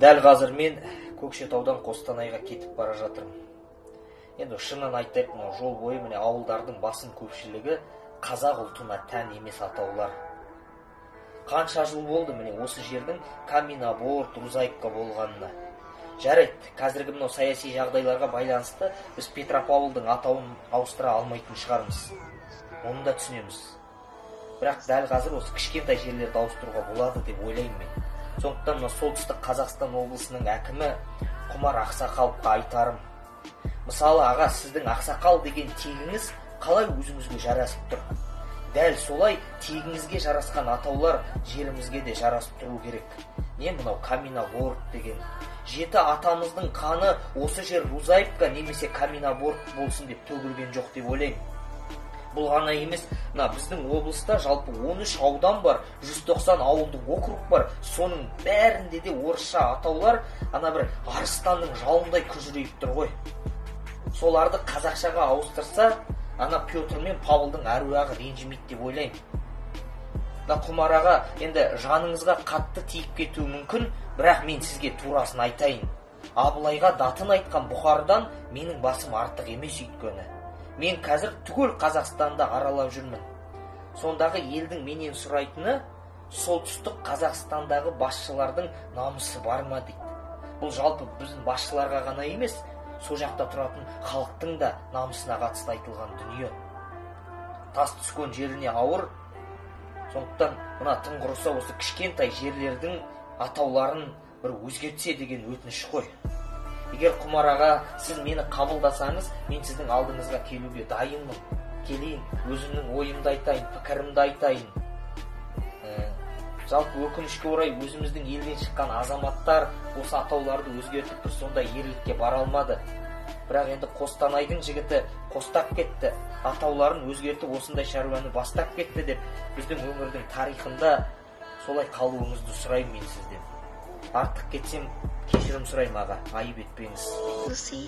Дәл қазір мен Көкшетаудан Қостанайға кетіп бара жатырмын. Енді шынын айтайық, мынау жол бойы міне ауылдардың басым көпшілігі қазақ ұлтына тән емес атаулар. Қанша жыл болды міне осы жердің Каминобор, Рузаевка болғанына. Жарайды, қазіргі мынау саяси жағдайларға байланысты біз Петропавлдың атауын ауыстыра алмайтын шығармыз. Оны да түсінеміз. Бірақ дәл қазір осы кішкентай жерлерді ауыстыруға болады деп ойлаймын мен. Сондықтан мына Солтүстік Қазақстан облысының әкімі Құмар Ақсақаловқа айтарым. Мысалы, аға, сіздің ақсақал деген тегіңіз қалай өзіңізге жарасып тұр? Дәл солай тегіңізге жарасқан атаулар жерімізге де жарасып тұру керек. Не мынау Каминобор деген? Жеті атамыздың қаны осы жер Рузаевка немесе Каминобор болсын деп төгілген жоқ деп ойлаймын. Бұл ғана емес, мына біздің облыста жалпы 13 аудан бар, 190 ауылдық округ бар. Соның бәрінде де орысша атаулар ана бір арыстанның жалындай күжірейіп тұр ғой. Соларды қазақшаға ауыстырса, ана Петр мен Павлдың әруағы ренжімейді деп ойлаймын. Мына Құмар аға, енді жаныңызға қатты тиіп кетуі мүмкін, бірақ мен сізге турасын айтайын. Абылайға датын айтқан Бұхардан менің басым артық емес өйткені. Мен қазір түгел Қазақстанда аралап жүрмін. Сондағы елдің менен сұрайтыны Солтүстік Қазақстандағы басшылардың намысы бар ма дейді. Бұл жалпы біздің басшыларға ғана емес, сол жақта тұратын халықтың да намысына қатысты айтылған дүние. Тас түскен жеріне ауыр. Сондықтан мына тым құрыса осы кішкентай жерлердің атауларын бір өзгертсе деген өтініш қой. Егер Құмар аға, сіз мені қабылдасаңыз, мен сіздің алдыңызға келуге дайынмын. Келейін, өзімнің ойымды айтайын, пікірімді айтайын. Жалпы өкінішке орай өзіміздің елден шыққан азаматтар осы атауларды өзгертіп бір сондай ерлікке бара алмады. Бірақ енді Қостанайдың жігіті қостап кетті, атауларын өзгертіп осындай шаруаны бастап кетті деп біздің өңірдің тарихында солай қалуыңызды сұраймын мен сізден. Артық кетсем кешірім сұраймын аға, айып етпеңіз. We'll see.